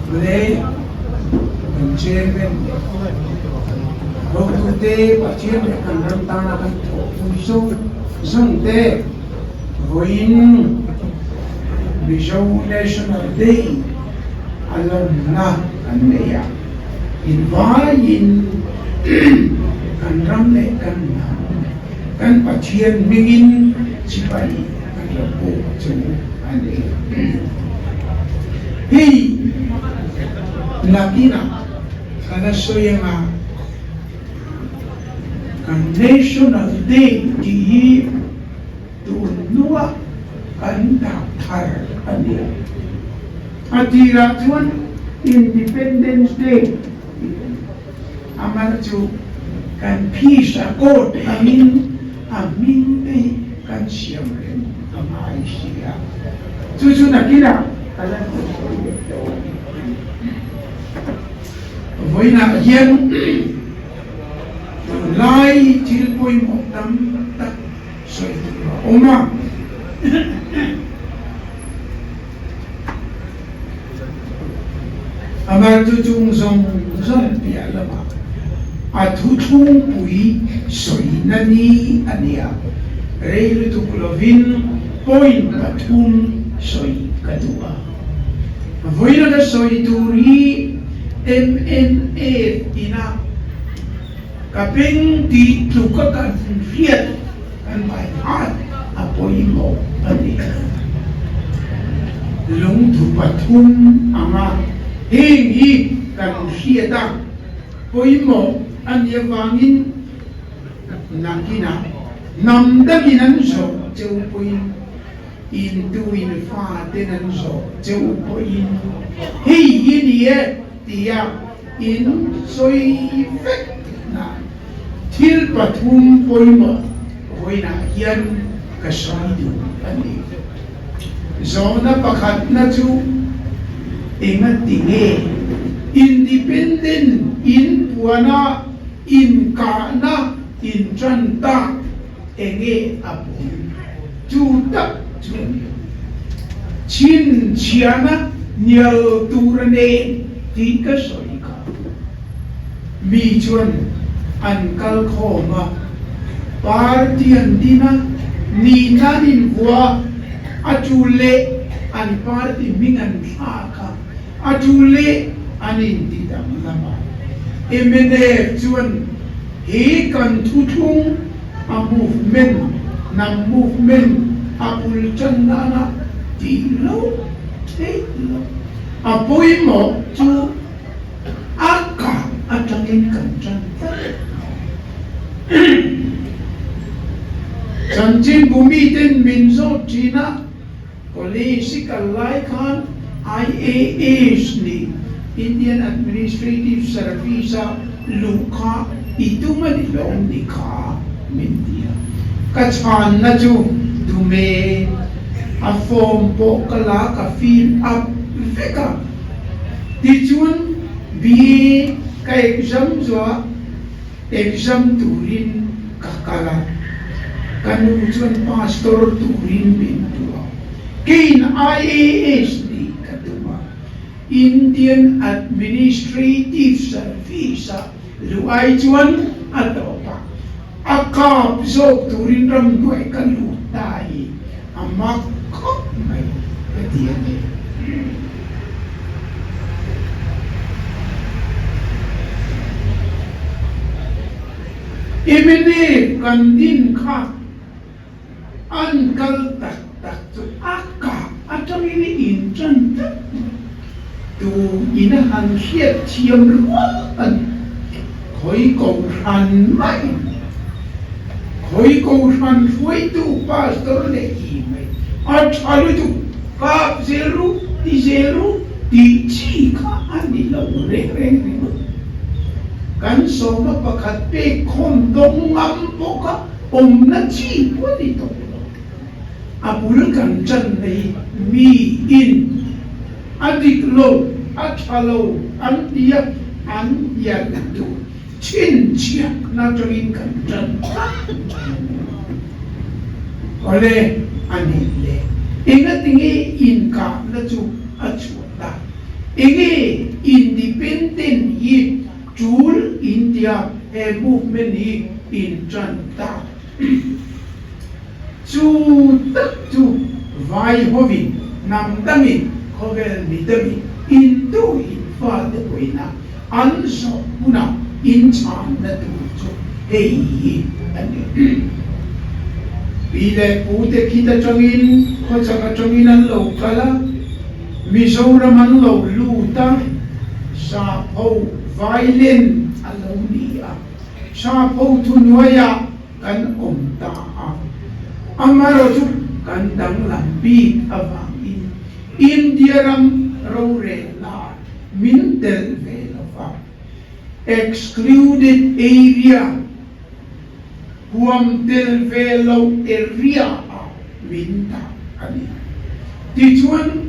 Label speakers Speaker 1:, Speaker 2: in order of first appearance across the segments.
Speaker 1: Leh kan Chairman hotute Pathian leh kan ram tana kan thawhpui zawng zawng te vawiin Mizo National Day a lawmna kan nei a, invaiin kan ram leh kan hnam kan Pathian hmingin chibai kan lo puk chu a ni. Hei nakinah ka la sawi anga kan National Day tih hi tun hnua kan dah thar a ni a. A tirah chuan Independence Day tih a ni. Amah chu kan Peace Accord angin a hming te hi kan siam reng a ngai si a. Chu chu nakinah ka la hmu sawi leh dawn a ni. Vawiinah hian tunlai thil pawimawh tam tak sawi tur a awm a. Amah chu chung zawng zawng piah lamah a thuthlungpui sawina ni a nia, rei lutuk lovin point pathum sawi ka duh a. Vawiina ka sawi tur hi MNF ina ka beng tih tluka kan hriat kan vai phat a pawimawh a ni. Lungthu pathum anga heng hi kan hriat a pawimawh a nih avangin nakinah hnam dakin an zawh cheu pawhin intu in faten an zawh cheu pawhin hei hi ni e tia in sawi vek nan thil pathum pawimawh vawiinah hian ka sawi duh a ni. Zawhna pakhatna chu engati nge independent in puana inkahna intan tak enge a bul chu tak chu a ni. Chhinchhiahna hnial tur a nei tih ka sawi kha. Mi chuan an kal khawm a, party an din a, nihna an invuah a, a tul leh an party hming an thlak a, a tul leh an inti danglam a. Mnf chuan he kan thuthlung a movement, hnam movement a bul tan nana tih loh theih loh a pawimawh chu a kah atangin kan tan tlat. Chanchinbu miten min zawt thin a, College i kal lai khan IAS nih Indian Administrative Service a luh kha i tum a ni lawm ni kha min ti a. Ka chhanna chu dume a form pawh ka la ka fill up vek a. Tichuan BA ka exam zuah exam turin ka kal a, ka nu chuan pastor turin min duh a, keiin IAS nih ka tum a, Indian Administrative Service a luh ai chuan a tawp a, a kap zawk turin ramhnuai ka lut ta hi a mak khawp mai ka ti a ni. Emily kan din kha an kal tak tak chu a kah atangin i in tan tlat mai. Tu in a han hriat thiam rual a ni. Khawi kohhran mai, khawi kohhran hruaitu pastor leh i mai a tha lutuk, kap zel ru, ti zel ru tih chi kha a ni lo reng reng ringawt. Kan sawma pakhat pek khawm dawng ngam pawh kha awmna chi pawh a ni tawh lo. A bul kan channa hi mi in a dik lo, a tha lo an ti a, an hial duh chhinchhiahna atangin kan tan tlat mai a ni. Awle, a nih le, engatinge inkahna chu a chhuah ta? Enge independent hi tul India he movement hi in tan ta? Chu tak chu vai hovin hnam dangin khawvel mi dangin in tu in fate pawina an zawh hunah in chhanna tur chu hei hi a ni. Pi leh pute khit atangin khawchhak atangin an lo kal a, Mizoram an lo lut a, sapho violent a lo ni a, sapho thuhnuaiah kan awm ta a, amaherawh chu kan danglam bik avangin India ram rorelna min telh ve lo va, excluded area, huam tel ve lo area ah min dah a ni. Tichuan,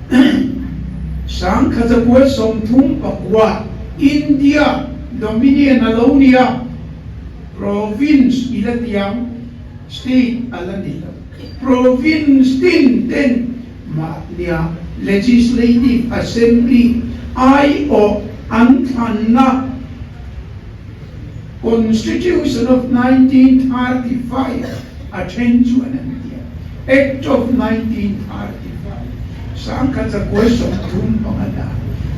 Speaker 1: 1939 India Dominion a lo ni a, Province i la tiang, state a la ni lo. Province tin ten mahnia Legislative Assembly aiawh an thlanna Constitution of 1935 a then chuan an ti a, Act of 1935, 1935 dan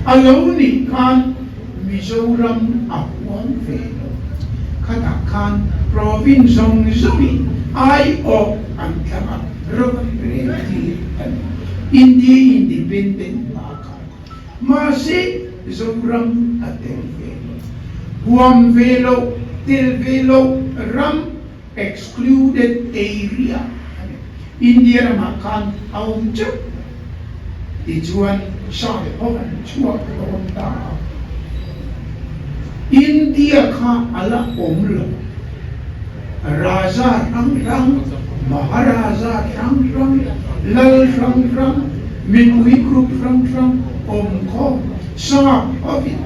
Speaker 1: a lo nih khan Mizoram a huam ve lo. Khatah khan province zawng zawngin aiawh an thlang a, ro an rel tir a ni. India Independent hma khan. Mahse, Zoram a tel ve lo. Huam ve lo, tel ve lo ram excluded area a ni. India ramah khan a awm teuh lo. Tichuan, Sap ho an chhuak dawn ta a. India kha a la awm lo. Raja hrang hrang, Maharaja hrang hrang, Lal hrang hrang, mipui group hrang hrang awm khawm sap hovin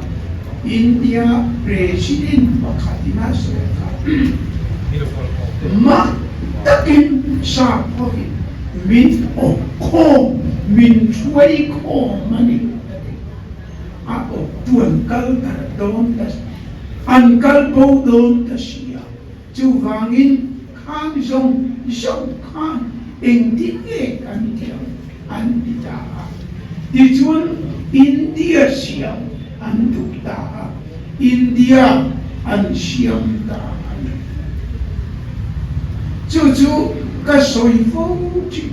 Speaker 1: India President pakhatin a sawi kha mak takin sap hovin min awp khawm, min hruai khawm a ni a ti. A awp tu an kal darh dawn ta an kal bo dawn ta si a, chuvangin khang zawng zawng khan engtin nge kan thiam an ti ta a, tichuan India siam an duh ta a, India an siam ta a ni. Chu chu ka sawi fo thin,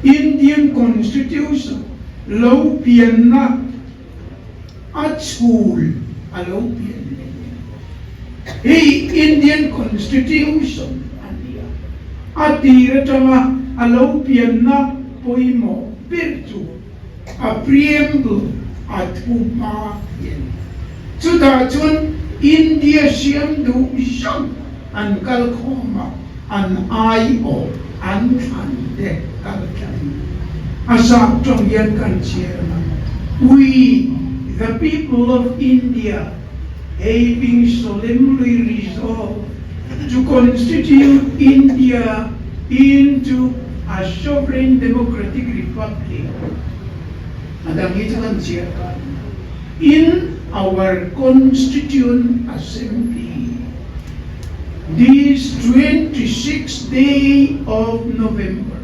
Speaker 1: Indian Constitution lo pianna a chhul a lo pian leh hi Indian Constitution a ni a, a tir atanga a lo pianna pawimawh ber chu a preamble a thu hma hi a ni. Chutah chuan India siam duh zawng an kal khawm a, an aiawh an thlan te kal tlang a zap tawng hian kan chhiar ang a, We, the people of India, having solemnly resolved to constitute India into a sovereign democratic republic, a dang hi chu kan chhiar ka ni a, in our Constituent Assembly. This 26th day of November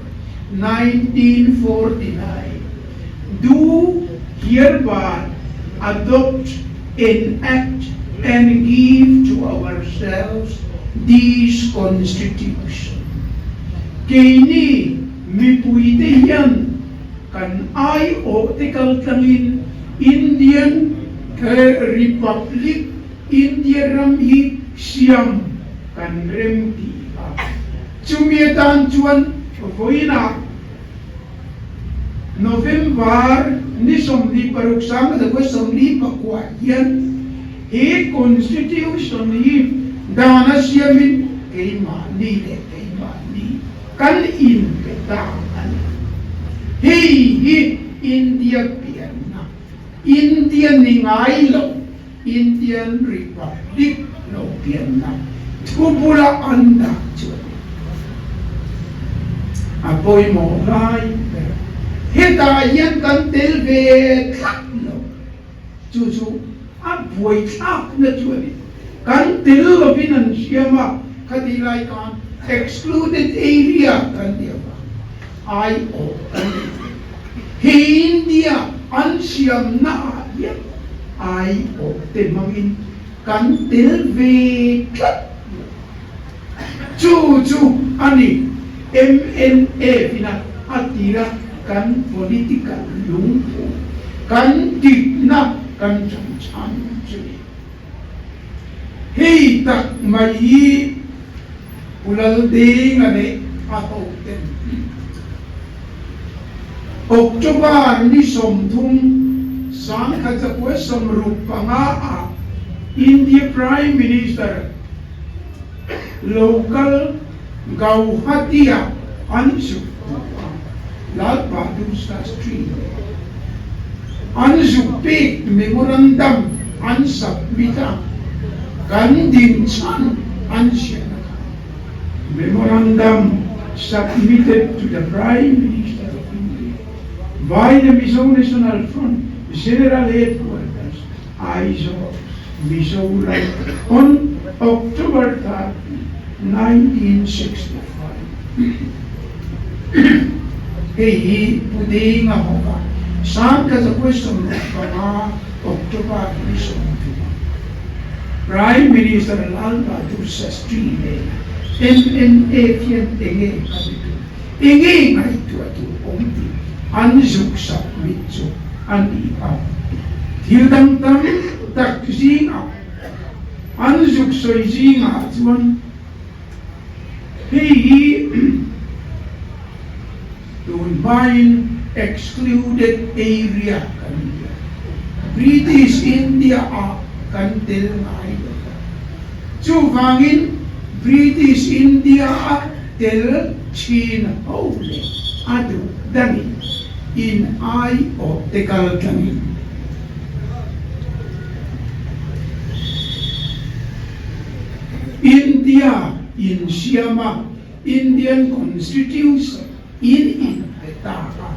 Speaker 1: 1949, do hereby adopt, enact and give to ourselves this Constitution. Keini mipuite hian kan aiawhte kaltlangin Indian Republic India ram hi siam kan rem ti a, chumi atan chuan vawiinah November ni 26 1949 hian he Constitution hi dan a siamin keimahni leh keimahni kan inpe ta a ni. Hei hi India pianna, India ni ngai lo Indian Republic lo pianna thu bula an dah chu a ni. A pawimawh lai ber. Hetah hian kan tel ve tlat lo. Chu chu a buaithlakna chu a ni. Kan tel lovin an siam a, khati lai khan excluded area kan ti avang aiawh kan nei ve. He India an siamna ah hian aiawh te hmangin kan tel ve tlat lo. Chu chu a ni MNF ina a tira kan political lungphu, kan dikna kan chan chhan chu ni. Hei tak mai hi Pu Laldenga leh a hoten October ni 30, 1965 ah India Prime Minister Local Gauhati-ah an zuk hmu a, Lal Bahadur Shastri nen an zuk pek memorandum an submit a, kan din chhan an ziahna kha Memorandum submitted to the Prime Minister of India by the Mizo National Front General Headquarters, Aizawl, Mizoram on October 30, 1965. Hei hi Pu Denga hawka 1965 October ni 30 Prime Minister Lal Bahadur Shastri nena MNF hian enge kan tum, enge ngaihtuah tur awm tih an zuk submit chu a ni a. Thil dang tam tak zingah an zuk sawi zingah chuan hei hi tun hmain excluded area kan ni a, British India ah kan tel ngai lo va. Chuvangin British India a tel thin ho leh a duh dangin in aiawh te kal tlangin. India insiam a Indian Constitution in inpe ta a,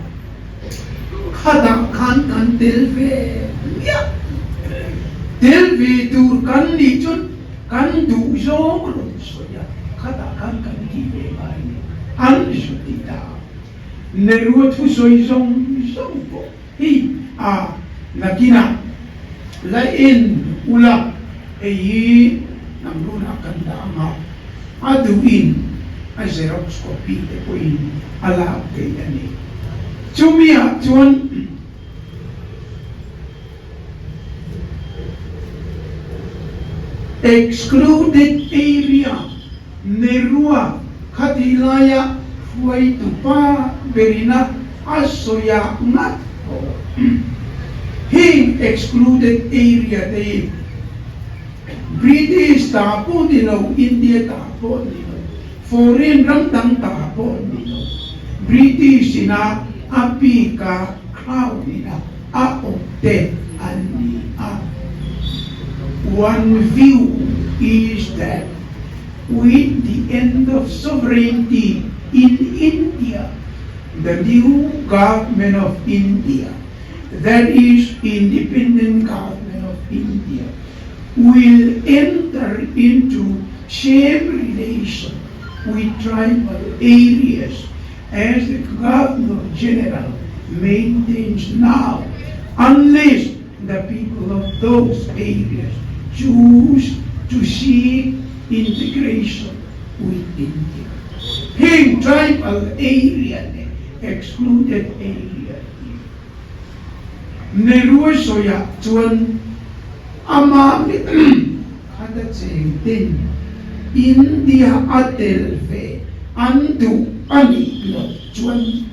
Speaker 1: khatah khan kan tel ve miah lo. Tel ve tur kan nih chuan kan duh zawng rawn sawi a, khatah khan kan tih ve ngai lo. An zu ti ta a, Nehru-a thusawi zawng zawng pawh hi a nakinah la en ula, hei hi hnam runah kan dah ang a, a duhin a xerox copy te pawhin a lak theih a ni. Chumiah chuan Excluded area Nerua khatih laia hruaitu pa berina a sawi a ngat tawh. Heng excluded area te hi British ta pawh ni lo, India ta pawh ni lo, foreign ram dang ta pawh ni lo, British ina a bika crown ina a awm te an ni a. One view is that with the end of sovereignty in India, the new government of India, that is independent government of India, will enter into same relation with tribal areas as the Governor General maintains now, unless the people of those areas choose to seek integration with India. Heng tribal area leh excluded area hi Nehru sawiah chuan amah khata cheng ten India a tel ve an duh a nih loh chuan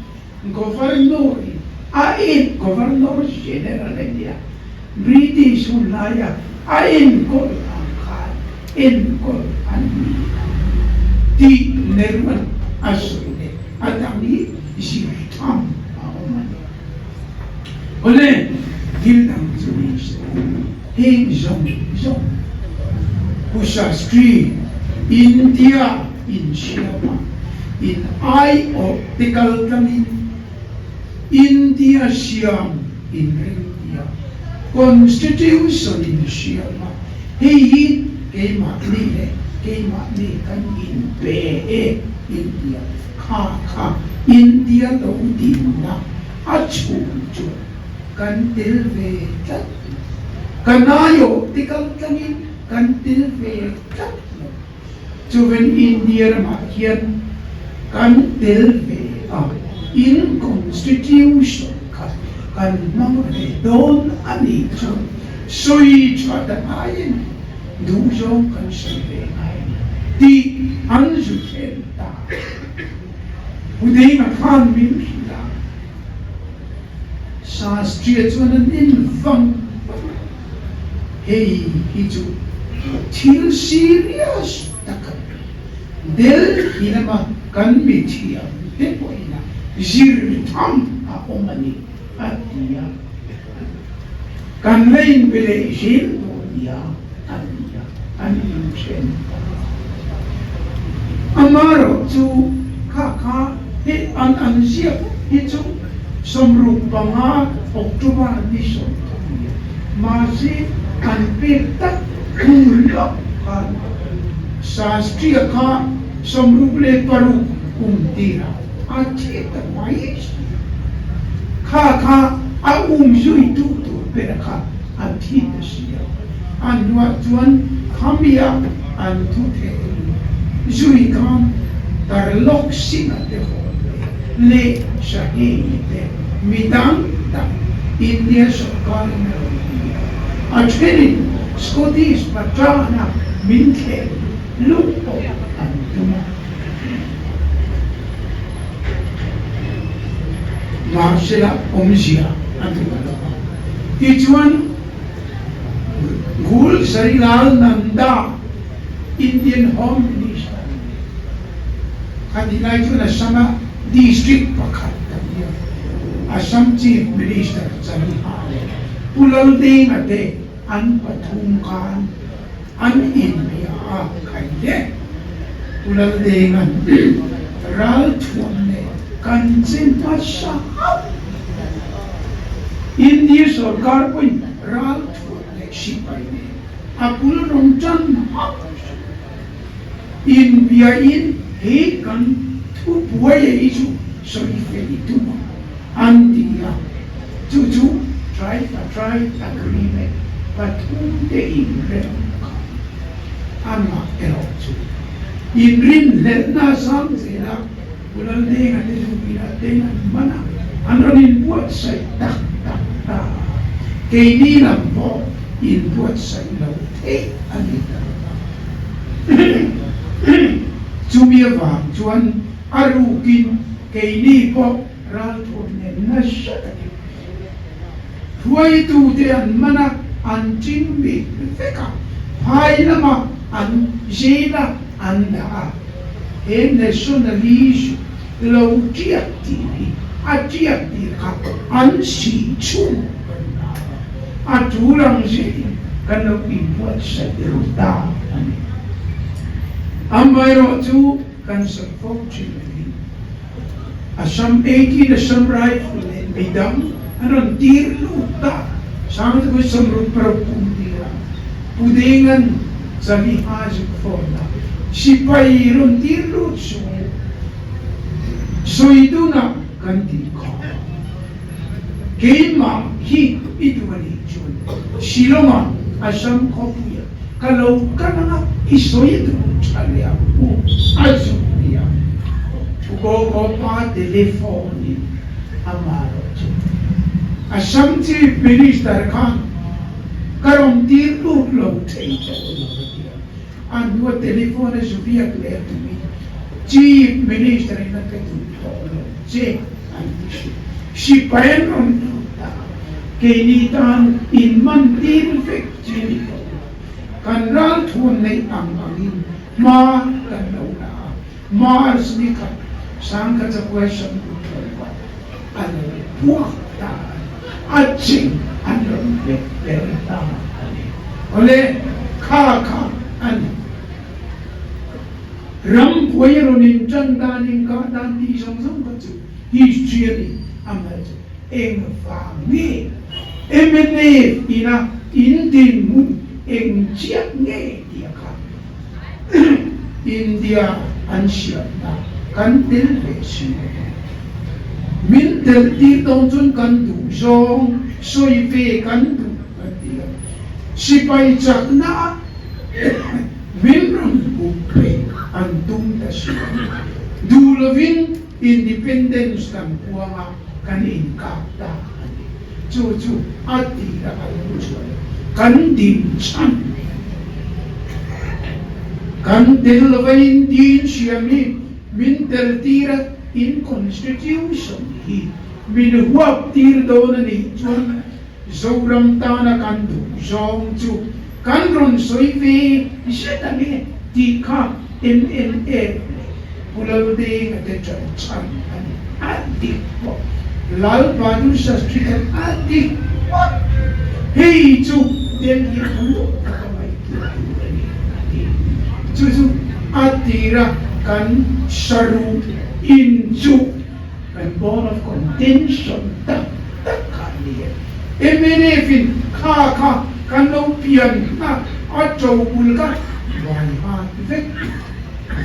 Speaker 1: Governor in a en Governor General a nia, British hun laia a enkawl ang khan enkawl an ni ang tih Nehruan a sawi leh a dang hi zir tham a awm a ni. Awle, thil dang chu ni se heng zawng zawng Pu Shastri India insiama in aiawh te kal tlangin India siam in ring tia. Constitution in siam a, hei hi keimahni leh keimahni kan inpe e India kha kha India lo dinna a chhung chuan kan tel ve tlat lo. Kan aiawh te kal tlangin kan tel ve tlat lo. Chuven India ramah hian kan tel ve a, in constitution kha kan hmang ve dawn a nih chuan sawi tha ta ngaiin duhzawng kan sawi ve ngai a ni tih an zu thlen ta. Pudenga khan min hrilh a, Shastri-a chuan an en vang vang a, hei hi chu thil serious tak a ni. Delhi lama kan mithiam te pawhin a zir tham a awm a ni, a ti a. Kan la inbe leh zel dawn nia, a ti a, an inthen ta a. Amaherawh chu kha kha hi an an ziak hi chu 65 October ni 30 nia, mahse an pek tak hnu lawk khan Shastri-a kha 66 kum tirah a thi ta mai si a, kha kha a um zui tu tur ber kha a thi ta si a, a hnuah chuan khamia an thu theh zui khan Tarlok Singh-a te haw leh Shaheen-i te midang tak India sawrkarin a rawn ti a, a thenin Scottish Patana min thleh luh pawh an tum a. Mahsela awmzia a duh a lo va. Tichuan, Gulzarilal Nanda, Indian Home Minister a ni. Khatih lai chuan Assam-a district pakhat kan ni a, Assam Chief Minister Chaliha leh Pu Laldenga te an pathum khan an inbia a khai hle. Pu Laldenga'n ralthuam leh kan che hmasa hauh India sorkar pawhin ralthuam leh sipai nen a bul rawn tan hauh inbiain he kan thubuai ei chu sawi fel i tum ang an ti a, chu chu tripartite agreement pathum te inrem kha amah erawh chu inrinhlelhna a sang zel a, Pu Laldenga te Zupina ten an hman a, an rawn inbuatsaih tak tak ta a, keini lam pawh inbuatsaih lo theih a ni ta lo va. Chumi avang chuan a rukin keini pawh ralthuam nen nasa takin hruaitute an man a, an ching bik vek a, phai lama an jail a an dah a, he nationalism lo tiak tih hi a tiak tih kha an si chhung kan dah a, a tul ang zelin kan lo inbuatsaih ru ta a ni. Amaherawhchu kan sawi fo thin a ni. Assam 18 Assam Rifle leh midang an rawn tir lut ta. Sangte 66 kum tirah Pudengan Zaliha zuk phone a sipai rawn tir lut suh u. Sawi dunah kan tih kha. Keimah hi i duh a nih chuan Shillong-ah Assam khawpuiah ka lo kal anga i sawi duh tha leh ang u a zuk ti a. Gogo pa telephone in ama rawh chu Assam Chief Minister khan ka rawn tir lut lo thei tawh lo a ti a. A hnua telephone a zu biak leh a tumin Chief Minister in a ka duh tawh lo che an ti hrilh. Sipai an rawn lut ta a, keini tan inman tir vek chi a ni tawh lo. Kan ralthuam neih ang angin hma kan lo la a, March ni khat sangkha chakuai 64 a lo puak ta a ni. A ching an rawn hmet ber ta a ni. Awle, kha kha a ni. Ram buai rawn in tan dan in kah dan tih zawng zawng kha chu history a ni. Amaherawhchu eng vang nge? Mnf ina in dinhmun eng chiah nge tih a kha India an siamna kan tel ve si lo va. Min telh tir dawn chuan kan duh zawng sawi ve kan duh kan ti a. Sipai chakna a min rawn hmuh theih an tum ta si a. Duh lovin Independence kan puang a, kan inkap ta a ni. Chu chu a tir a kal hnu chuan kan din chhan kan tel lova Indian siam hi min tel tir a, in constitution hi min huap tir dawn a nih chuan Zoram tana kan duh zawng chu kan rawn sawi ve zet ang e tih kha MNF leh Pu Laldenga te ṭan chhan a ni. A dik pawh Lal Bahadur Shastri khan a dik ngawt. Hei chu Delhi a nung taka ngaihtuah tur a ni a ti. Chu chu a tira kan saruh inchuh Kan bone of contention tak tak kha a ni e. Mnf in kha kha kan lo pian hna a to bul kha vai hat vek.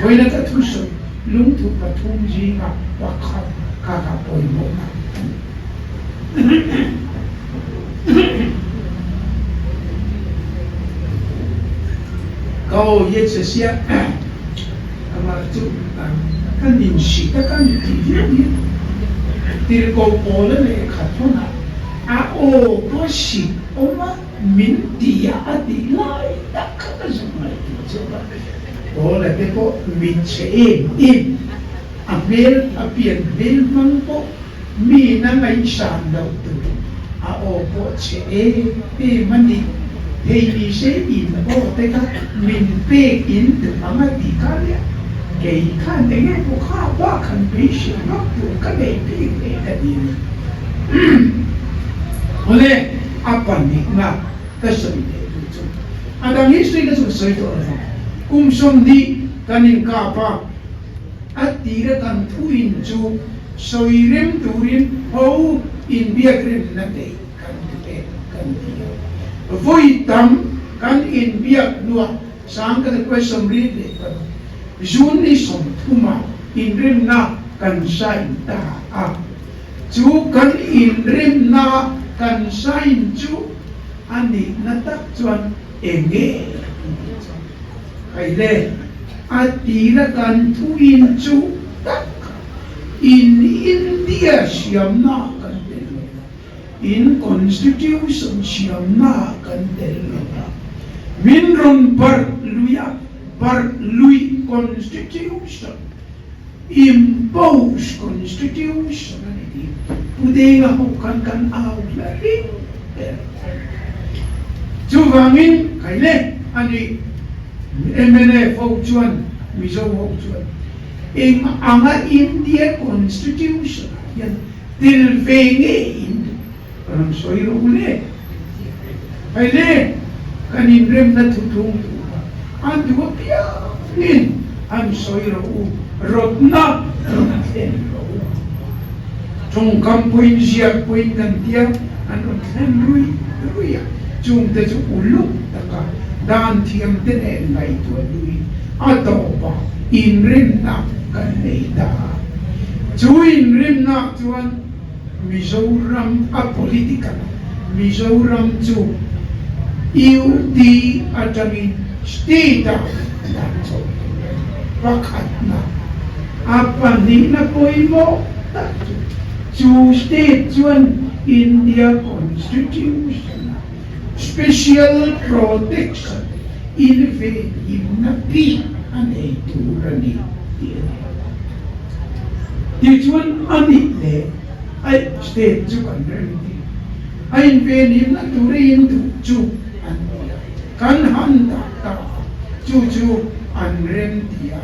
Speaker 1: Vawiina ka thusawi lungthu pathum zinga pakhat kha kha pawimawhna a ni. Ka aw hian Sesia amah chu ka nin si tak a ni tih viau hian tirhkoh pawl a lehkha thawnah a aw pawh sik awm a min ti a a tih lai tak kha ka zuk ngaihtuah chauh a, Paula te pawh mit chhe em em a hmel a pian hmel hmang pawh Mi na ngaihsan loh tur a aw pawh chhe em em a ni. Hei ni se in aw te kha min pek in duh ang a ti kha nia. Kei khan eng nge pawh kha bak han beisei vak tur ka nei bik ve ka ti a ni. Awle, a pahnihna ka sawi leh duh chu a dang history ka chu sawi tawh lo vang. Kum 20 kan inkap a. A tira kan thuin chu sawi rem turin ho inbiak remna nei kan duh e kan ti a. Vawi tam kan inbiak hnuah sang ka request 46 June ni 30 ah inremna kan sign ta a. Chu kan inremna kan sign chu a nihna tak chuan eng nge an tih chuan Haile, a tira kan thuin chu tak in India siamna kan tel lo va, in Constitution siamna kan tel lo va, min rawn barh lui a, barh lui Constitution, impose Constitution a ni tih Pu Denga ho khan kan au hla ring ber. Chuvangin Haile a ni. Mnf ho chuan Mizo ho chuan eng anga India Constitution ah hian tel ve nge in duh rawn sawi rawh u le hei le kan inremna thuthlung tur a an duh apiangin an sawi rawh u rawtna rawn thlen rawh u tawngkam pawhin ziak pawhin kan tia an rawn thlen rui rui a chungte chu uluk taka dan thiamte nen ngaihtuah luin a tawpah inrinna kan nei ta a. Chu inrinna chuan Mizoram a political a, Mizoram chu UT atangin state-ah dan chho tur a ni. Pakhatna, a pahnihna pawimawh tak chu, chu state chuan India Constitution-ah Special protection in venhimna bik a nei tur a ni tih a ni. Tichuan a nih leh a state chu kan rem ti. A invenhimna tur a induh chu an ti a, kan han dah ta a, chu chu an rem ti a.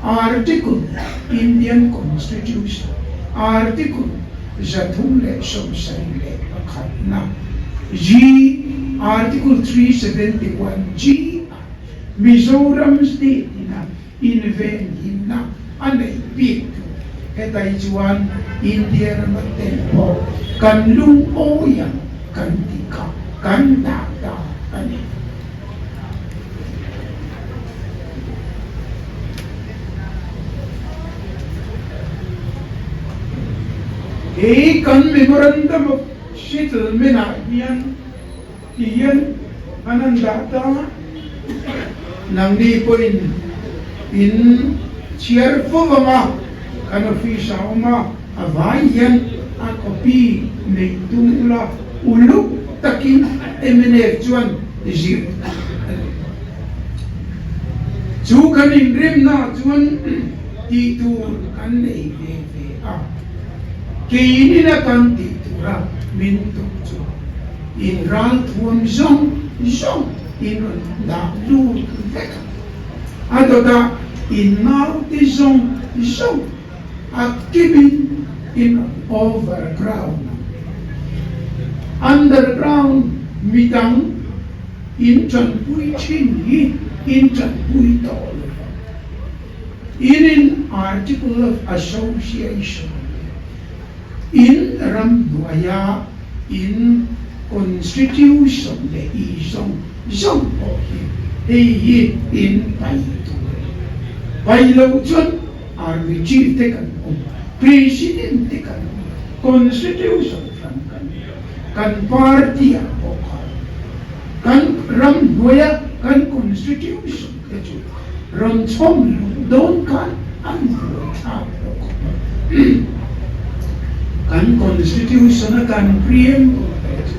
Speaker 1: Article Indian Constitution Article 371 na G Article 371 G ah Mizoram State ina invenhimna a neih bik thu hetai chuan India rama tel pawh kan lungawi ang. kan tih kha kan dah ta a ni. He kan Memorandum of Settlement ah hian ti hian an han dah ta a, nangni pawhin in chhiar fo ang a, kan office ah awm a, a vai hian a copy neih tum ula uluk takin mnf chuan zir a ni. Chu kan inremna chuan tih tur kan nei ve ve a, keinina kan tih tura min tuk chu in ral thuam zawng zawng in rawn dah lut vek a, a dawtah in naute zawng zawng a kimin in rawn overground a, underground midang. In tanpui thin hi in tanpui tawh lo vang. In in Article of Association leh in ram hnuaia in Constitution leh i zawng zawng pawh hi hei hi in pai tur a ni. Pai loh chuan Army Chief te kan awm, President te kan awm, Constitution hran kan awm. Kan party ah pawh khan kan ram hnuaia kan constitution te chu rawn chhawm luh dawn khan an buai thlak lo khawp a. Kan constitution a kan preamble te chu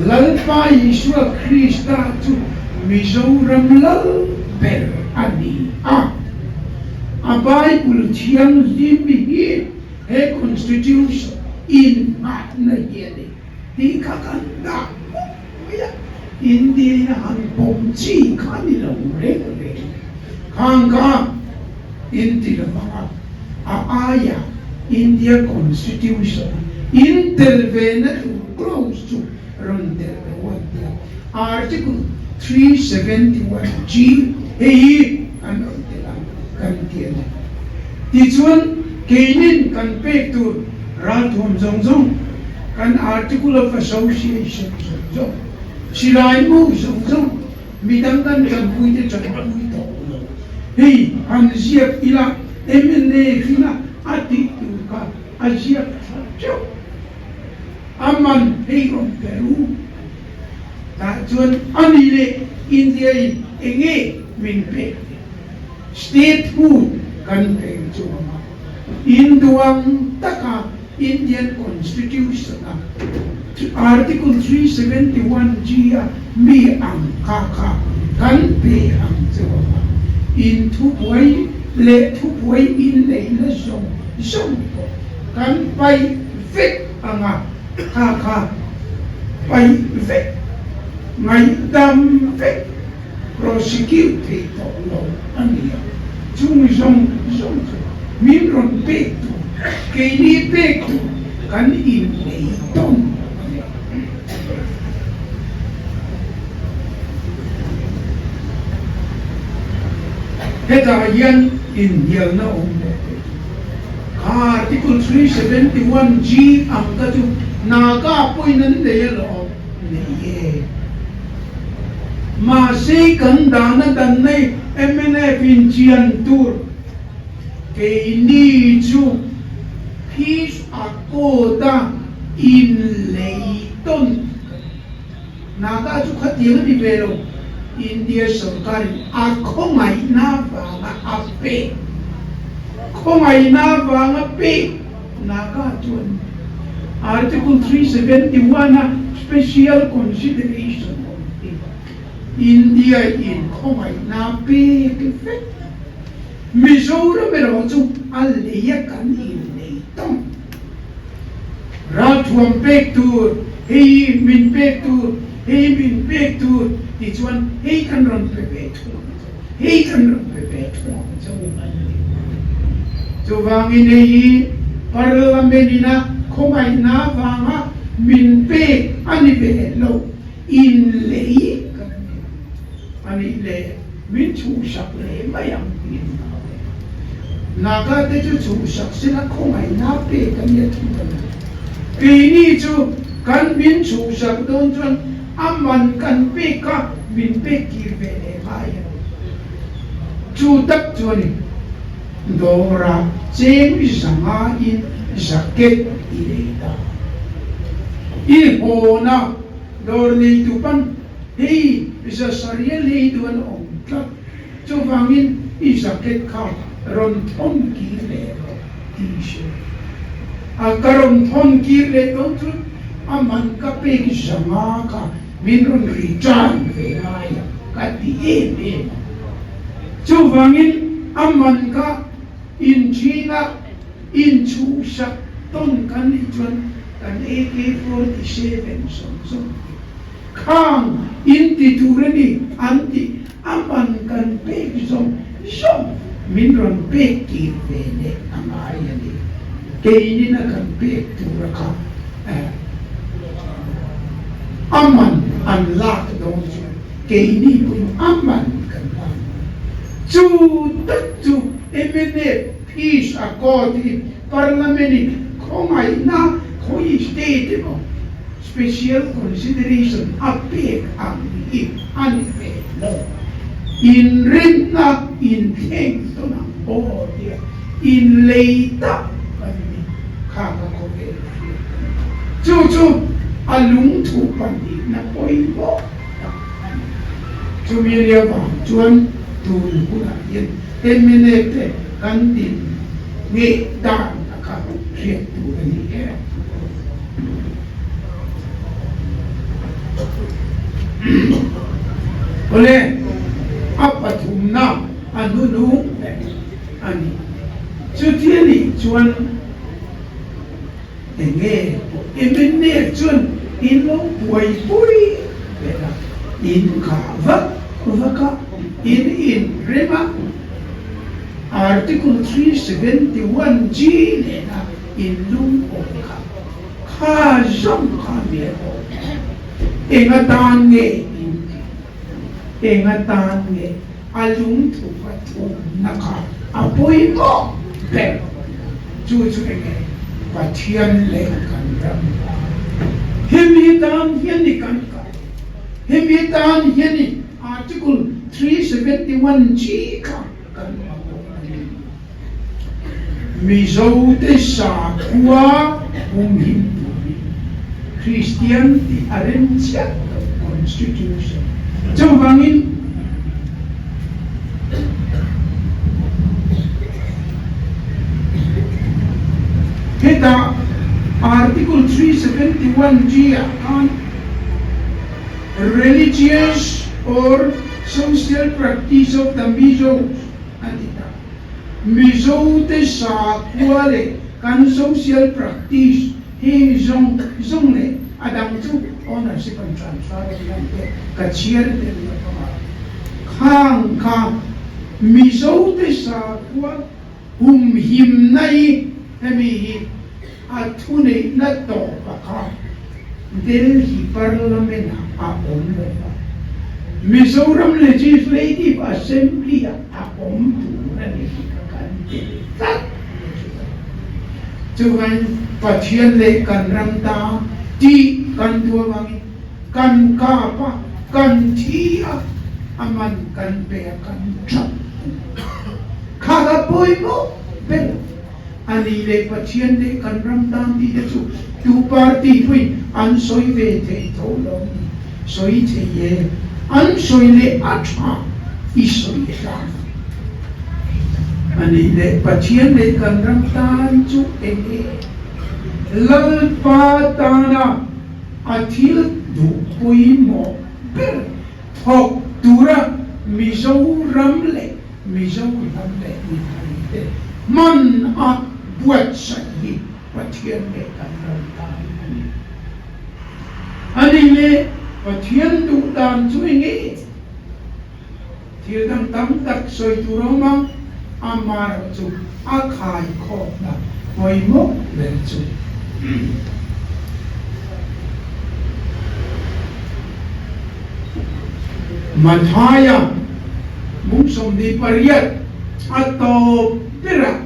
Speaker 1: Lalpa Isua Krista chu Mizoram lal ber a ni a, a Bible thianghlim hi He Constitution inngahna hi a ni tih kha kan dah pawp mai a, India in a han pawm chi kha a ni lo reng reng. Khang kha in ti lo vang a, a aia India Constitution a in tel ve na tur clause chu rawn tel lo an ti a, Article 371 G hei hi an rawn tel ang kan ti a ni. Tichuan, keinin kan pek tur ralthuam zawng zawng, kan Article of Association zawng zawng, silai mu zawng zawng, midang kan tanpui te tanpui tawh lo. Hei han ziak ila mla hringa a tih tur kha a ziak tha teuh. A man hei rawn pe ru. Tah chuan a ni leh India in enge min pek ve? Statehood kan peng chuang a, induang taka Indian Constitution a Article 371 G a mi ang kha kha kan pe ang chuang a, in thubuai leh thubuai inneihna zawng zawng pawh kan paih vek ang a, kha kha paih vek, ngaihdam vek. Prosecute thei tawh lo a ni a, chung zawng zawng chu min rawn pek tur, keini pek tur kan innei tawn a ni. Hetah hian inhnialna awm leh thei chu kha Article 371 G ang kha chu Naga pawhin an nei alawm. Nei e. Mahse kan dahna dan nei mnf in chian tur keini chu Peace Accord a in lei tawn ka ni. Naga chu khatiang a ni ve lo. India sorkar in a khawngaihna vanga a pek. Khawngaihna vanga pek. Naga chuan Article 371 a special consideration awm hi India in khawngaihna pek vek. Mizoram erawh chu a lei a kan innei tawng. Ralthuam pek tur, hei min pek tur, hei min pek tur ti chuan hei kan rawn pe ve thung ang che. Hei kan rawn pe ve thung ang che u an ti. Chuvangin hei hi Parliament ina khawngaihna avanga min pek a ni ve lo, inlei kan ni a nih leh min chhuhsak leh mai ang tiin ka hau e. Naga te chu chhuhsak sela khawngaihna pek a nia thung a ni. Keini chu. Kan min chhuhsak dawn chuan a man kan pek kha min pek kir ve leh ngai a ni. Chu tak chuanin dawrah cheng zangain jacket i lei ta. I hawna dawr neitu pan hei zasariah lei duh an awm tlat. Chuvangin i jacket kha rawn thawn kir leh rawh tih hre. A ka rawn thawn kir leh dawn chuan a man ka pek zanga kha min rawn return ve ngai a ka ti em em a. Chuvangin a man kha inchhina inchhuhsak tawn kan nih chuan kan AK-47 zawng zawng te Khang in ti tur a ni an tih a man kan pek zawng zawng min rawn pek tir ve leh a ngai a ni. Keinin a kan pek tur a kha a man an lak dawn chuan keini pawhin a man kan lak dawn. Chu tak chu mnf Peace Accord hi Parliament in khawngaihna khawi state emaw Special consideration a pek ang hi a ni ve lo. Inrinna inthleng tawn ang aw tia inlei tak kan ni kha ka khawvel hriat a ni. Chu chu a lungthu pahnihna pawimawh tak a ni. Chumi ria vang chuan tun hunah hian mnf te kan din ngeh dan a kha hriat tur a ni e. Awle, a pathumna a hnunung ber a ni. Chuti a nih chuan enge pawh mnf chuan in lo buaipui ber a, in khah vak vak a, in inrem a, Article 371 G nena in lungawm kha kha zawng kha mi a awm. Eng atan nge in tih? Eng atan nge a lungthu pathumna kha a pawimawh ber? Chu chu enge Pathian leh kan ram ta? Hemi tan hian i kan kal. Hemi tan hian i Article 371 G kha kan mamawh a ni. Mizote sakhua humhim turin Kristian tih a rem chiah lo Constitution chuvangin hetah Article 371 G ah khan Religious or social practice of the Mizos a ti ta. Mizote sakhua leh kan social practice heng zawng zawng leh a dang chu ownership an transfer a tih ang te ka chhiar tel lo vang a. Khang kha Mizote sakhua humhimna hi hemi hi a thuneihna tawp a kha Delhi Parliament ah a awm lo va, Mizoram Legislative Assembly ah a awm tur a ni tih kha kan tel tlat a ni chuan. Chuan Pathian leh kan ram ta tih kan duh avangin kan kap a, kan thi a, a man kan pe a, kan that a ni. Kha kha pawimawh ber. A ni leh Pathian leh kan ram tan tih te chu tu party pawhin an sawi ve thei tho lo ni. Sawi thei e, an sawi leh a tha i sawi tlang. A ni leh Pathian leh kan ram tan chu eng nge? Lalpa tana a thil duh pawimawh ber thawk tura Mizoram leh Mizo hnam leh mipuite hman a buatsaih hi Pathian leh kan ram tan a ni. A ni le, Pathian duh dan chu eng nge? Thil dang tam tak sawi tur a awm a, amaherawh chu a khaikhawpna pawimawh ber chu. Mathaia mung 28 a tawp berah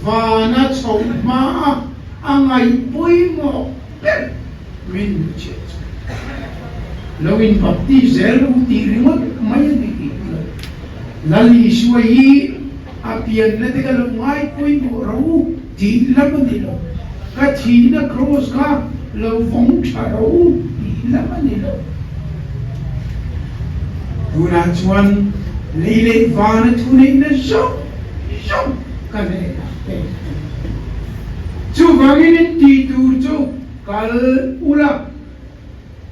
Speaker 1: vana chhoh hmaa a ngaih pawimawh ber. Min hmuchhiat chu lo in baptis zel u tih ringawt mai a ni tih lo. Lal Isua hi a pianna te ka lo ngai pawimawh ro u tih lam a ni lo. Ka thihna kraws kha lo vawng tha ro u tih lam a ni lo. Tunah chuan lei leh vana thuneihna zawng zawng ka hnenah pek a ni. Chuvangin in tih tur chu Kal ula,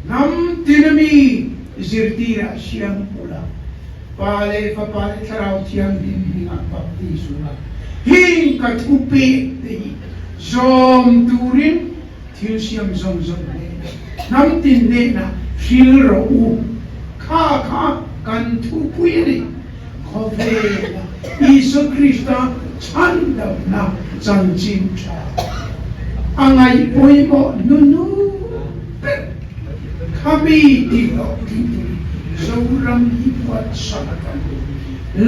Speaker 1: hnam tina mi zirtirah siam ula, Pa leh Fapa leh Thlarau Thianghlim hmingah baptis ula, heng ka thu pek te hi zawm turin thil siam zawng zawng hnenah, hnam tin hnenah hril rawh u. Kha kha kan thupui a ni. Khawvela Isua Krista chhandamna chanchin tha a ngaih pawimawh nunu ber kha mi tihlawhtling turin Zoram hi buatsak kan ni.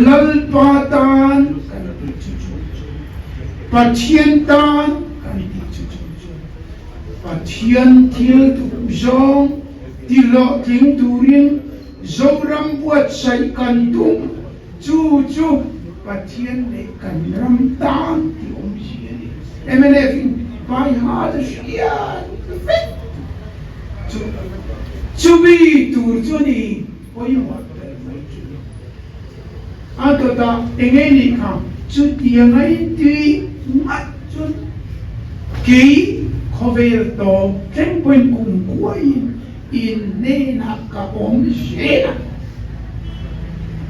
Speaker 1: Lalpa tan kan tih chu chu chu, Pathian tan kan tih chu chu chu, Pathian thil duh zawng tihlawhtling turin Zoram buatsaih kan tum chu chu Pathian leh kan ram tan tih awmzia a ni. Mnf in Baihal hriat vek chu chumi tur chu a ni pawimawh ber mai chu. A dawtah enge nih kha chutianga in tih ngat chuan kei khawvel tawp thleng pawhin kum kuaiin In hnenah ka awm zel a,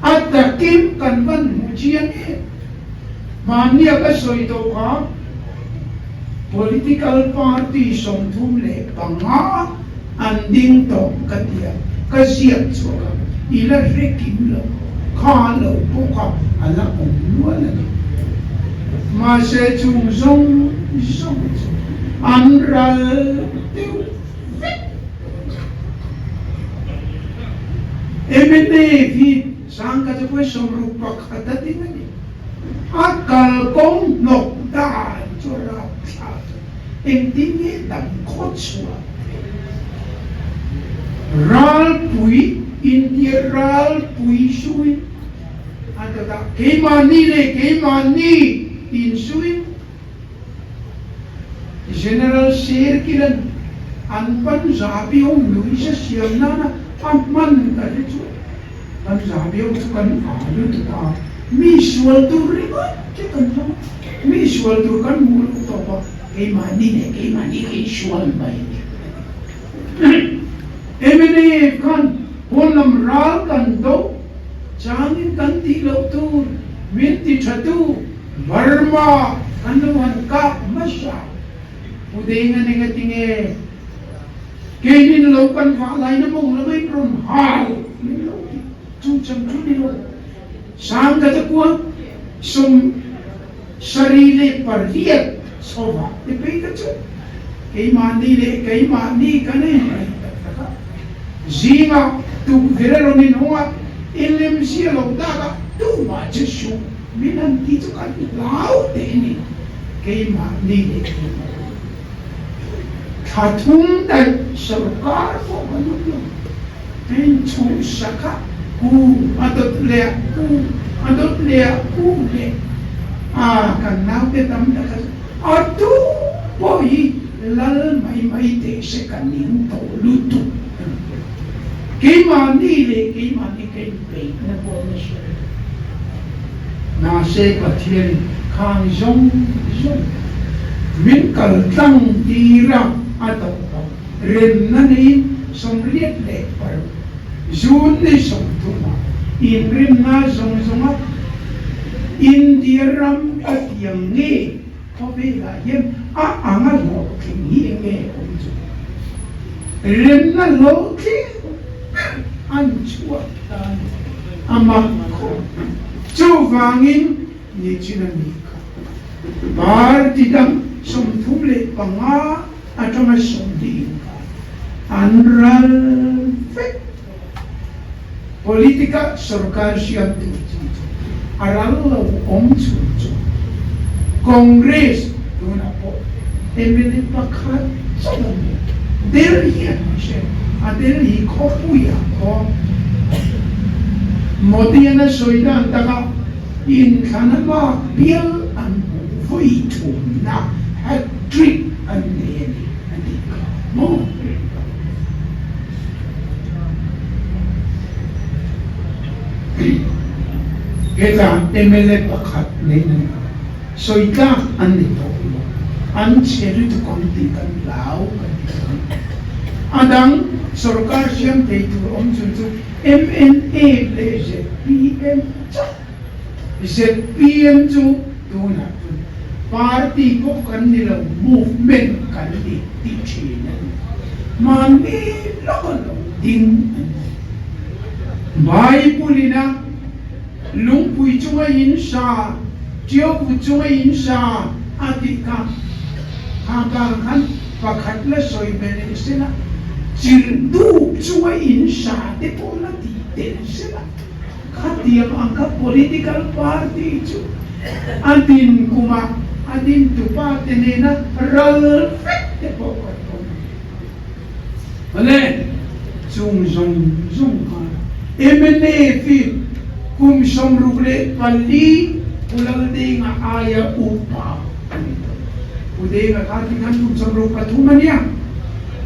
Speaker 1: a takin kan van hmu chiang em? Hmannia ka sawi tawh kha political party 35 an ding tawh ka tia, ka ziak chhuak a, i la hre kim lo, kha lo pawh kha a la awm nual a ni. Mahse chung zawng zawng chu an ral deuh vek. Mnf hi sangkhat chu pawi 61 a ding a ni. A kalkawng hnawk dan chu a rapthlak a, engtin nge dam khaw chhuah theih? Ralpui, India ralpui suin a dawtah keimahni leh keimahni insuin, General Sirkilan an Punjabi ho nuihza siam nana a hman ka hre chu Punjabi ho chu kan a lutuk a, mi sual tur ringawt che kan zawng a, mi sual tur kan hmuh loh tawp a, keimahni leh keimahni ka insual mai a ni. Mnf khan pawnlam ral kan do changin kan tih loh tur min ti tha tu Burma kan lo han kap hmasa Pu Denga neng a ti nge? Keinin lo kan vah laina mawng lama in rawn hal min lo ti chu chang chu ni lo. Sang ka te kuang 78 chho vah te phei ka chu keimahni leh keimahni kan en mai tak tak a. Zingah tukverh a rawn inhawng a, i lemzia lo dak a tumah che suh. Min han ti chu kan hlau teh a ni, keimahni leh keimahni. Thla thum daih sorkar pawh kan awm lo. Heng chhuhsak a kung a dawt leh a kung a dawt leh a kung leh a kan naute tam tak a chu a tu pawh hi lal mai mai teh se ka ning tawh lutuk a ni. Keimahni leh keimahni ka inpeihna pawh nasa lo. Mahse Pathian khang zawng zawng min kal tlang tir a, a tawp a, remna neiin 86 June ni 30 ah inrinna zawng zawng a India ram a tiang nge khawvelah hian a ang a hlawhtling hi enge awm chu remna hlawhtling ber an chhuak ta a ni. A mak khawp. Chuvangin nichin a nih kha. Party dang 35 atanga 20 inkar an ral vek. Politica sorkar siam tur chi chu a ral lo awm chhun chu Congress tunah pawh mla pakhat chauh an ni. Delhi an ni hre a Delhi khawpuiah pawh Modi-an a sawi dan takah inthlan a lak bial an hmuh vawi thumna hat-trick an nei a ni a tih kha maw? Heta mla pakhat nei nan sawi tlak an ni tawh lo, an chhe lutuk ang tih kan hlau kan ti ang. A dang sorkar siam thei tur awm chhun chu mna leh zpm chauh. Zpm chu tunah chuan party pawh kan ni lo, movement kan ni tih thin a ni. Mahni lawka lo ding a ni. Bible ina lungpui chunga in sa, tiauput chunga in sa a tih kha kha kar khan pakhat la sawi ve leh sela, chirhdup chunga in sa te pawh la tih tel sela. Khatiang ang kha political party chu a din kumah a din tupa te nena ral vek te pawh kan awm a ni. Awle, chung zawng zawng kha mnf hi kum 64 Pu Laldenga aia upa a ni tawh. Pu Denga kha tikhan kum 63 a nia.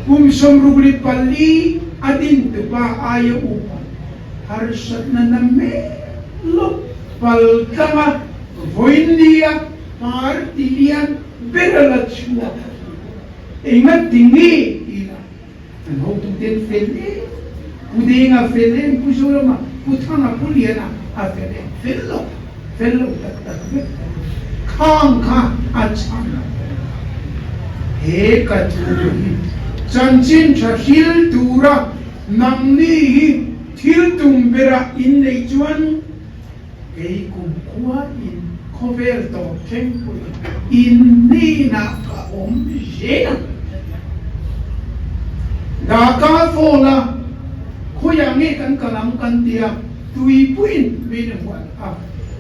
Speaker 1: Kum 64 a din tupa aia upa. Harsatna na mek lawk pal tlanga vawiinnia party lian ber a la chhuak hi enga ti nge tih lah an hotute an fel em, Pu Denga fel em, Pu Zorama, Pu Thanga, Pu Liana a fel em, fel lo, fel lo tak tak vek a ni. Khang kha a chhan a fel lo. He ka thu hi chanchin tha hril tura Nangni hi thil tum berah in neih chuan kei kumkhua in khawvel tawp thleng pawhin in hnenah ka awm zel ang a ti. Dhaka Fall a khawiah nge kan kal ang kan ti a, tuipuiin min hual a,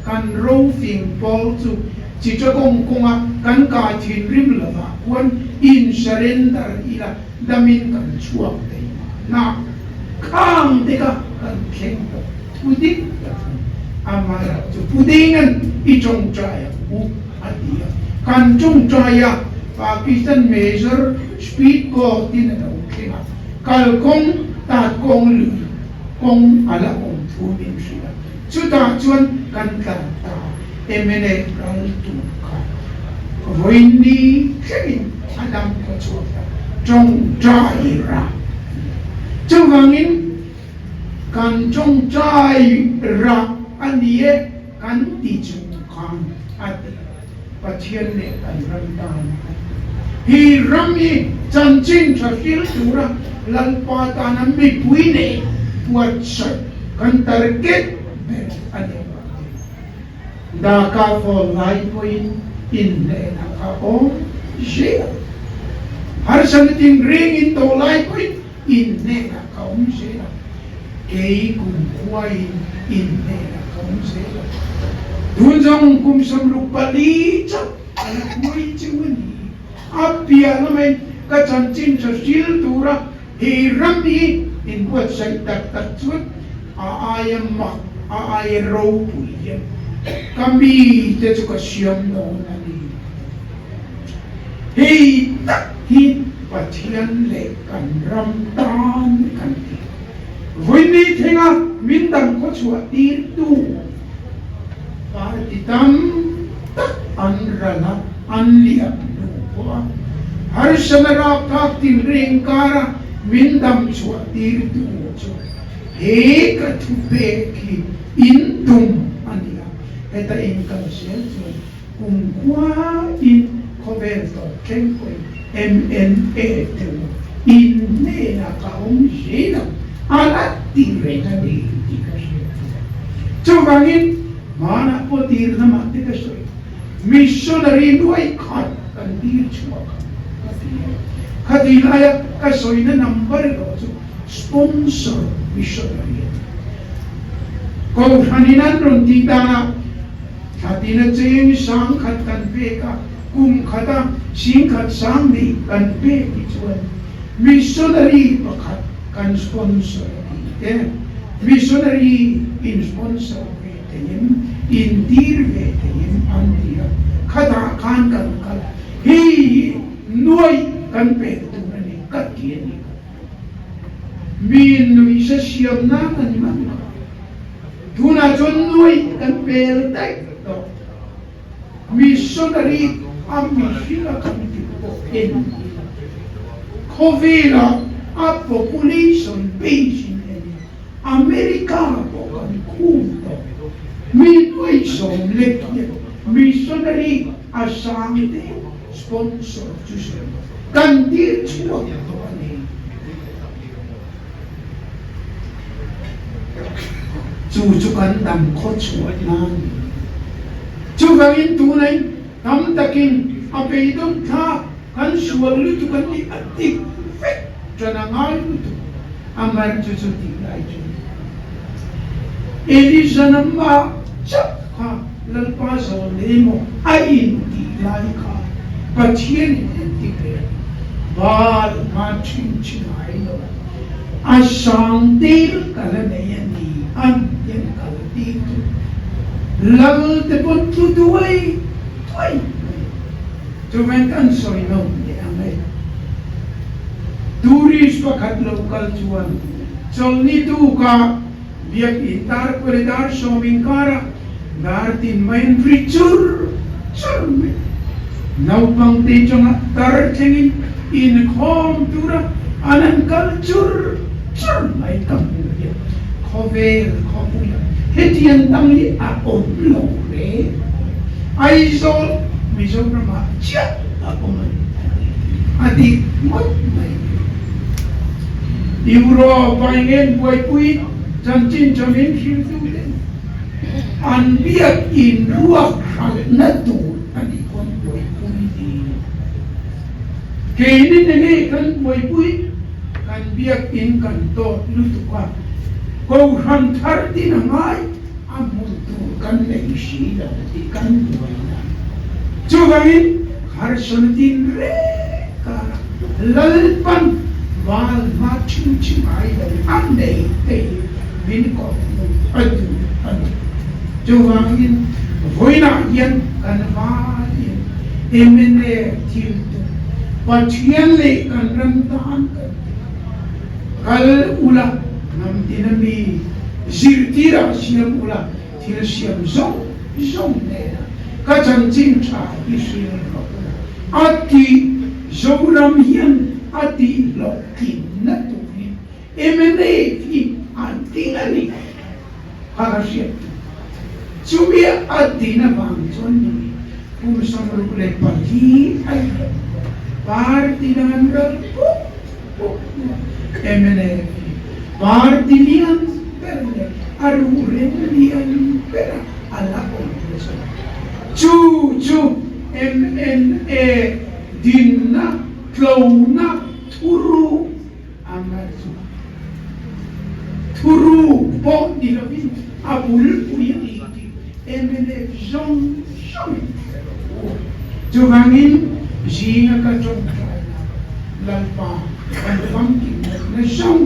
Speaker 1: kan rofing pawl chu Chittagong kawnga kan kai thinrim lovah khuan in surrender ila damin kan chhuak thei mahna khang te kha kan thleng tawh thu dik tak a ni. Amaherawh chu Pudinga'n i tawngtai ang u a ti a, kan tawngtai a, Pakistan Major Speed Boat in a lo thleng a, kalkawng tat kawng lui kawng a la awm thu min hrilh a, chutah chuan kan tlan ta mna ral tur kha vawiin thlengin a dam khaw chhuak ta tawngtai rah a ni. Chuvangin kan tawngtai rah a ni e kan ti chung khan a ti Pathian leh kan ram tan a ti. Hi ram hi chanchin tha hril tura Lalpa tana mipui nei buatsaih kan target ber a ni avangin Dhaka Fall lai pawhin inhnehna kha awm zel a, harsatna tinreng in tawh lai pawhin inhnehna kha awm zel a, kei kumkhuain inhnehna kha awm zel a. Tun zawng kum 64 chauh a la hnuai cheu a ni. A piah lamain ka chanchin tha hril tura He ram hi inbuatsaih tak tak chuan a aia mak, a aia ropui hian ka mite chu ka siam dawn a ni. Hei tak hi Pathian leh kan ram tan kan ti. Vawiin thenga min dang khawchhuah tirtu party tam tak an ral a, an liam hnu pawh a, harsana rapthlak tinreng kara min dam chhuah tirtu chu he ka thu pek hi in tum a ni a, heta in kal zel chuan kumkhua in khawvel tawp thleng pawhin MNA te u in hnenah ka awm zel ang a la ti reng a ni tih ka hriat theih a. Chuvangin hmanah pawh tir lamah te ka sawi. Missionary nuai khat kan tir chhuak a ka ti a. Khati laia ka sawina number erawh chu sponsor missionary a ni. Kohhranin an rawn tih danah thlatina cheng 1000 kan pek a, kum khata 10,000 hnih kan pek hi chuan. Missionary pakhat kan sponsor a ti te, missionary in sponsor ve theiin, in dir ve theiin an ti a, khatah khan kan kal a, hei hi nuaih kan pek tur a ni ka ti a ni. Mi nuihsa siam nan a ni mai lo. Tunah chuan nuaih kan pel daih tawh. Missionary a mihring a kan tih pawh en ila, khawvela a population base in en ila, America pawh kan khum tawh. Mi nuaihsawm lek hian missionary a sang te sponsor chu sawi kan tir chhuak tawh a ni. Chu chu kan dam khaw chhuah nan. Chuvangin tunai tam takin a beidawng thlak kan sual lutuk an nih a dik vek tan a ngai lutuk a mar chu chu tih lai chu Elisa namah chauh kha Lalpa zawn emaw a intih lai kha Pathianin entik leh Baal hma thin thin ai lo a sang tel ka la nei a ni an hian kal tir chu Lal te pawn tlu duai duai mai chuven kan sawi lo leh ang e. Tourist pakhat lo kal chuan chawlhni tuka Biakinn tar kawle dar sawm inkara dar tin mai an ri chur chur mai. Naupang te chunga tar thlengin inkhawm tura an han kal chur chur mai ka hmu hian khawvel khawpuia hetiang dang hi a awm lo reng mai. Aizawl Mizoramah chiah a awm a ni a dik ngawt mai. Euro paingen buaipui chanchin chamin hriltuten an biak in ruak hralhna tur a nih pawn buaipui ni. Keini te ngei kan buaipui kan biak in kan tawt lutuk a, kohhran thar tin a ngai a hmun tur kan nei si lo tih kan buaina. Chuvangin harsana tin reng karah Lalpan val hma chhing chhing ai lo a nei te hi min kawp hmuh a duh a ni. Chuvangin vawiinah hian kan valin mna thil tum Pathian leh kan ram tan kan ti kal ula hnam tina mi zirtirah siam ula thil siam zawng zawng nena ka chanchin tha hi hrial rawh ula a tih Zoram hian a tih hlawhtlinna turin mna hi an ding a ni kha ka hriat tur. Chumi a din avang chuan ni kum 64 a liam tawh party dang an ral puk puk hnuah mna hi party lian ber leh a ruhrem lian bera a la awm nasa. Chu chu MNA dinna tlona thuruk a ngai chu. Thuruk pawh ni lovin a bulpui a ni tih mna zawng zawngin hre rawh u. Chuvangin zinga ka tawngtaina Lalpa kan famkim lohna zawng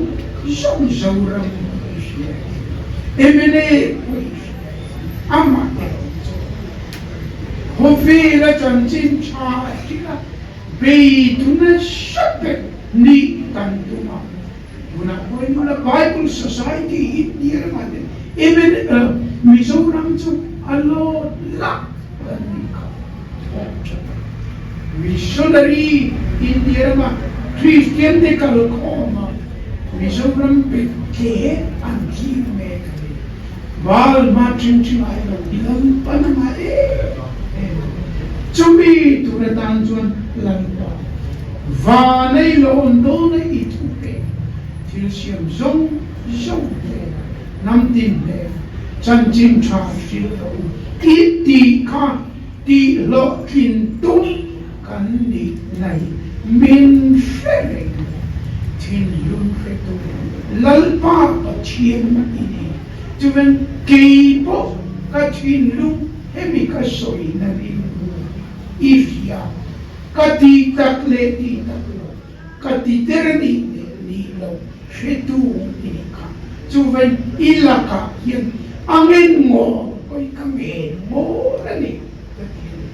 Speaker 1: zawng Zoram pawh i hria e, mna pawh i hria e, amah erawh chu khawvela chanchin tha a hrilh a, beiduna hre ber nih kan tum a. Tunah pawhin mawla Bible Society India ramah te mna Mizoram chu a lawt lak kan nih kha thawk tha tak. Missionary India rama Kristian te kal khawm a Mizoram bet hle an thlir mek a ni. Val hma ṭhing ṭhing ai lo Lalpan a ngah em em a. Chumi tur atan chuan Lalpa vanei lawn dawna i thu pek thil siam zawng zawng hnenah hnam tin hnenah chanchin ṭha hrilh rawh u i tih kha tihhlawhtlin tum kan nih nai min hre reng lo. Thinlung hretu Lalpa Pathian i ni. Chuan kei pawh ka thinlung hemi ka sawi na rilru i hria ka tih tak leh tih tak lo. Ka ti der a nih leh nih loh hretu i nih kha. Chuvain i lakah hian a ngen ngaw pawi ka ngen ngawl a ni ka ti a ni.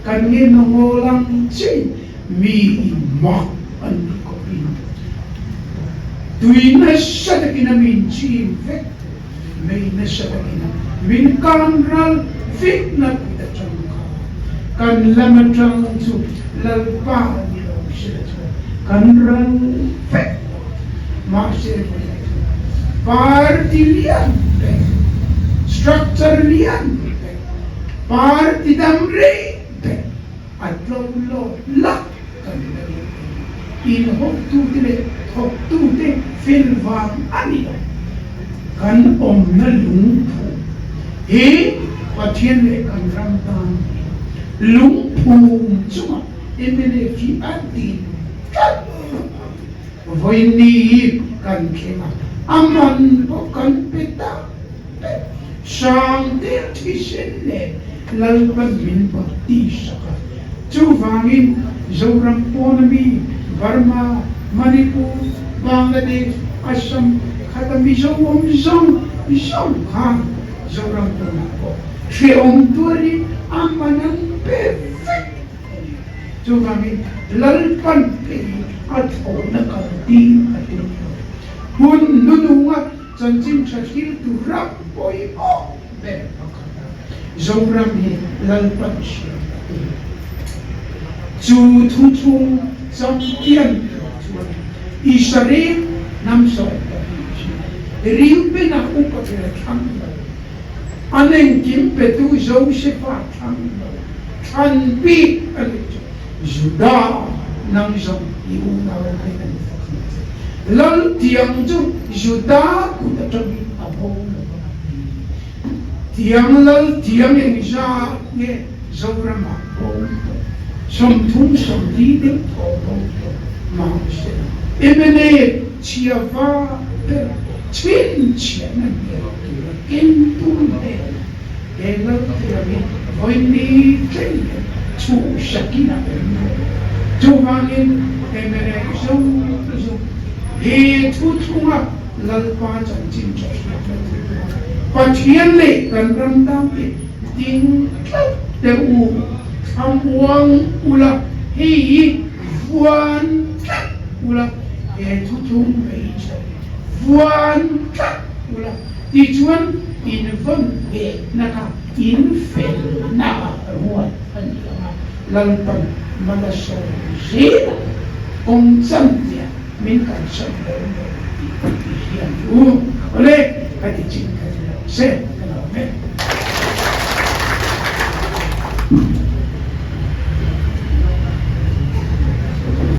Speaker 1: Kan ngen a ngawl ang chiahin mi in mak an ti khawpin tui nasa takin a min chim vek mei nasa takin a min kan ral vek na kut atang kha kan lam atang chu Lalpa ni lo sila chuan kan ral vek lo mahse vawiin chu party lian ber structure lian ber party dam rei ber a tlo lawt lak kan la ni thei. Inhawktute leh thawktute fel vang a ni lo. Kan awmna lungphu hi Pathian leh kan ram tan hian lungphum chungah mla hi a din tlat a. Vawiin hi kan thleng a, a man pawh kan pe tak vek. Sangte thisen nen Lalpan min baptis-sak a. Chuvangin Zoram pawna mi Burma, Manipur, Bangladesh, Assam khata Mizo awm zawng zawng khan Zoram pawnah pawh hrehawm tuarin a man an pe vek a ni. Chuvangin Lalpan phei a thlawhna kal tir a tum lo. Hun hnununga Chanchin tha thil tur ram pawimawh ber pakhat a Zoram hi Lalpan hriat a tum. Chu thuchhung champion tur chuan Israel hnam 12 chu Reuben-a upa ber thlang lo, an engkim petu Josefa thlang lo, thlan bik a nih chu. Juda, nang zawng i unau te kan fak ang che. Lal tiang chu Juda kut atangin a bo lo a ti. Tiang lal tiang engzat nge Zoramah bo tawh? 30 40 deuh thaw bo tawh mahse mla chhia va ber chhinchhiahna hmel tura kengtu hnenah He lal thiam hi vawiin thleng hian chhuhsakin a awm lo. Chuvangin mla zawng zawng he thu thlunga Lalpa chanchin tha hriatna tur pawha Pathian leh kan ram tan te ding tlat teh u, thlamuang ula, hei hi vuan tlat ula, he thu thlung hmeichhe vuan tlat ula. Tichuan, in vawn nghehna kha in felna ah ruat a ni ang a, Lalpan mal a sawm zel ang. Kawng chantia min kalsan dawn lo tih i hria ang u. Awle, ka ti chin kha ni lo se, ka lo awm e.